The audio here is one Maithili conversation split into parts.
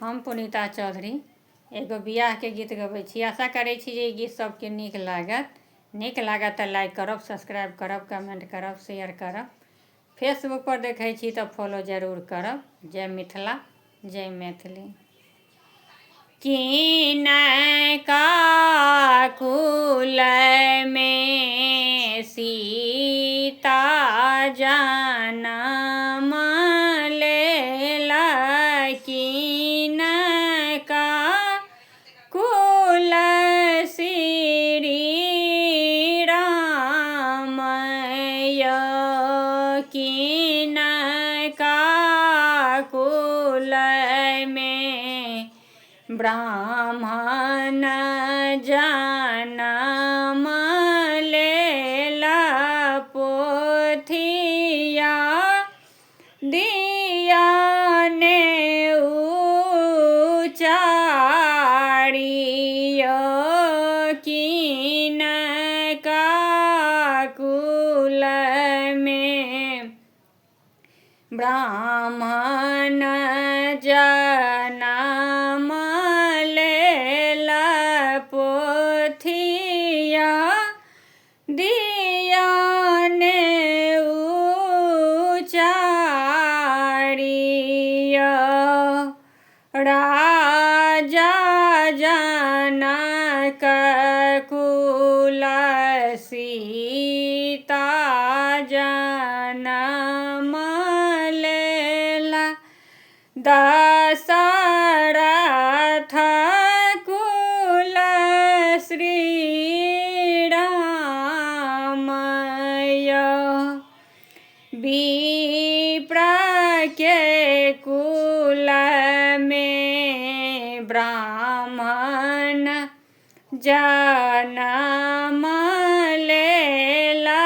हम पुनीता चौधरी एगो बियाहके गीत गबै छी। आशा करै छी जे ई गीत सबके नीक लागत। नीक लागत तऽ लाइक करब, सब्सक्राइब करब, कमेंट करब, शेयर करब। फेसबुक पर देखै छी तऽ फॉलो जरूर करब। जय मिथिला, जय मैथिली। किनका कुलमे सीता जनम लेला, किनका कुल श्री राम यौ, किनका कुलमे ब्राह्मण जनम लेला, पोथिया दिया ने उचारी यौ, किनका कुलमे ब्राह्मण जनम लेला, पोथिया दिया ने उचारी यौ, राजा जनक कुल सीता जनम लेला, दशरथ कुल श्री राम यौ, विप्र के कुलमे ब्राह्मण जनम लेला,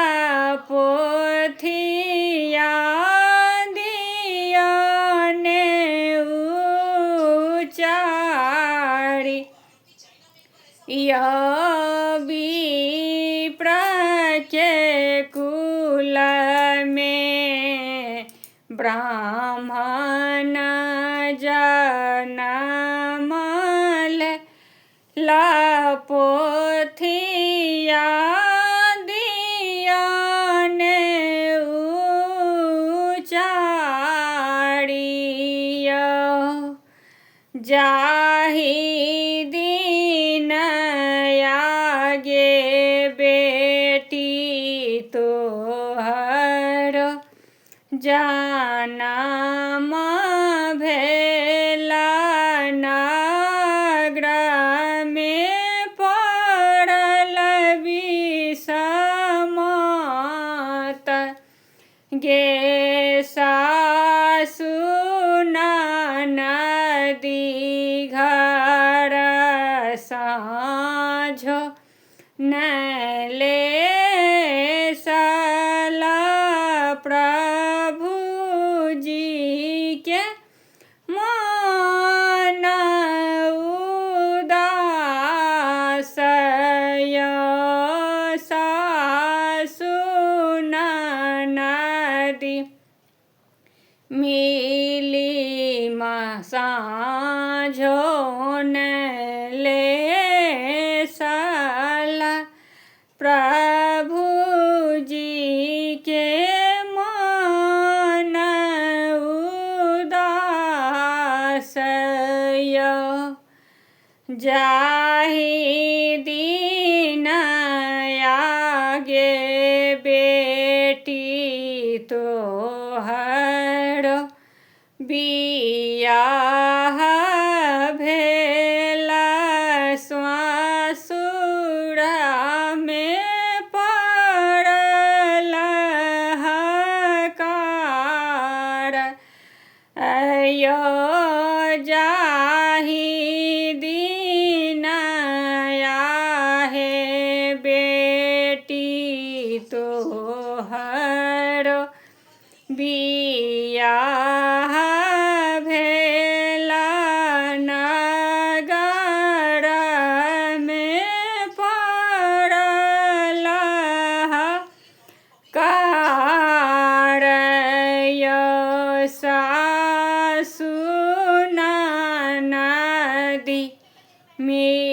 पोथिया दिया ने उचारी यौ, विप्र के कुलमे ब्राह्मण जनम लेला, पोथिया दिया ने उचारी यौ, जाहि दिन आगे बेटी तोहर जनम भेला, नगरमे पड़ल विषमत गे, सासु ननदि घर साँझो ने ले सला, प्रभु जी के मन उदास यौ, सासु ननदि मिली साँझो ने ले सला, प्रभु जी के मन उदास यौ, जाहि दिन आगे बेटी तोहर बियाह भेला, ससुरामे पड़ल हकार यौ, जाहि दिन आहे बेटी तोहर बियाह भेला, नगरमे पड़ल हकार यौ, सासु मेरा।